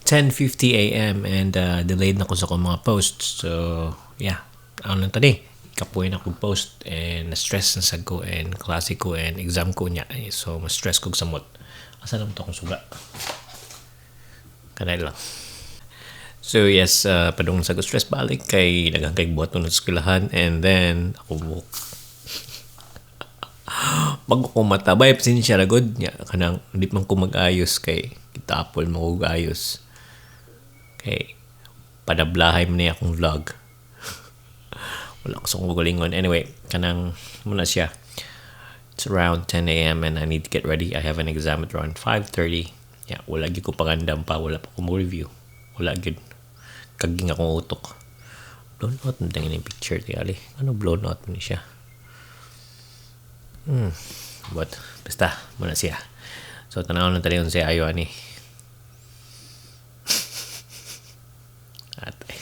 10:50 a.m. and delayed na ko sa akong mga posts. So, yeah. Ano lang tani? Kapoy na kong post and na-stress na sad ko and klase ko and exam ko niya. So, ma-stress kog samot. Asa naman to akong suga? Kanay lang. So yes, padung sa ko stress balik kay daghang kay buhat sa eskwelahan and then ako buhok. Bago ko matabay, pasensya ra gud nya, kanang di man ko mag-ayos kay kitapol mo kog ayos. Kay padablahay man ni akong vlog. Wala ko sa akong galingon. Anyway, kanang muna siya. It's around 10 a.m. and I need to get ready. I have an exam at around 5:30. Yeah, wala gyud ko pangandam pa, wala pa ko mo review. Wala gyud. Kaging akong utok. Blown out na tingin yung picture tingali. Ano, blown out ni siya? But basta muna siya. So tanaw na tayo siya ayo ani. Atay.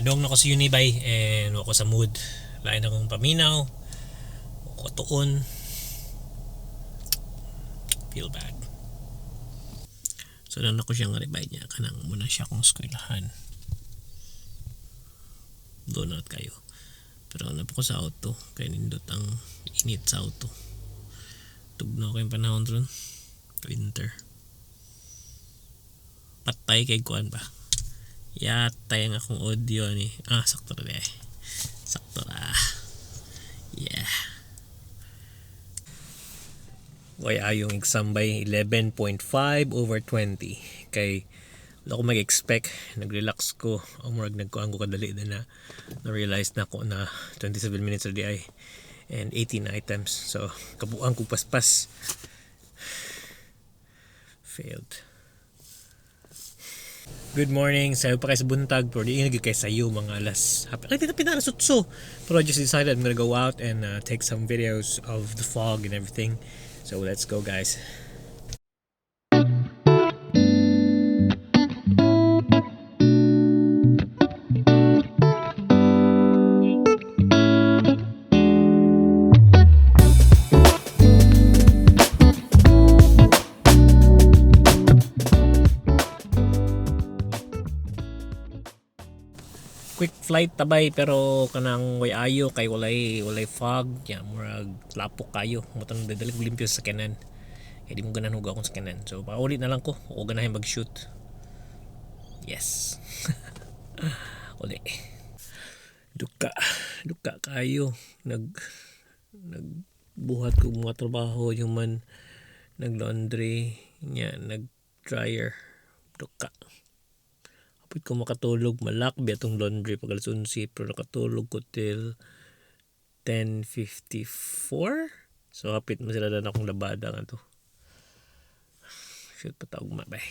Adong na ko sa Unibay and ako sa mood. Lain akong paminaw. Ko tuon. Feel bad. So nan ako siyang ribay niya kanang muna siya akong eskwelahan. Donut kayo. Pero ano pa ko sa auto kay nindot ang init sa auto. Tugnaw kayong panahon ron. Winter. Patay kay kuan ba. Yatay ang akong audio ni. Ah, sakto ra eh. Sakto ra. Yeah. Way ayong exam by 11.5 over 20. Kay wala ko mag-expect. Nag-relax ko. Ang murag nagkuhan ko kadali din na na-realize na ko na 27 minutes already ay and 18 items. So, kabuang ko paspas. Failed. Good morning. Sayo pa kayo sa buntag. Pero di inagay kay sayo mga alas. Ay, di na alas 8. Pero I just decided I'm gonna go out and take some videos of the fog and everything. So let's go, guys. Quick flight tabay pero kanang way ayo kay walay fog ya, murag lapok kayo mo tanong dali ko limpyo sa sakyanan kay di mo ganahan hugaw akong sakyanan, so paulit na lang ko o ganahan mag shoot. Yes, uli duka duka kayo, nagbuhat ko mga trabaho yung man nag laundry nya, nag dryer, duka. Hapit ko makatulog, malak biya tong laundry pag alas 11 pero nakatulog ko till 10:54. So hapit mo sila na akong labada nga to. Shoot pa tawag ma, bye.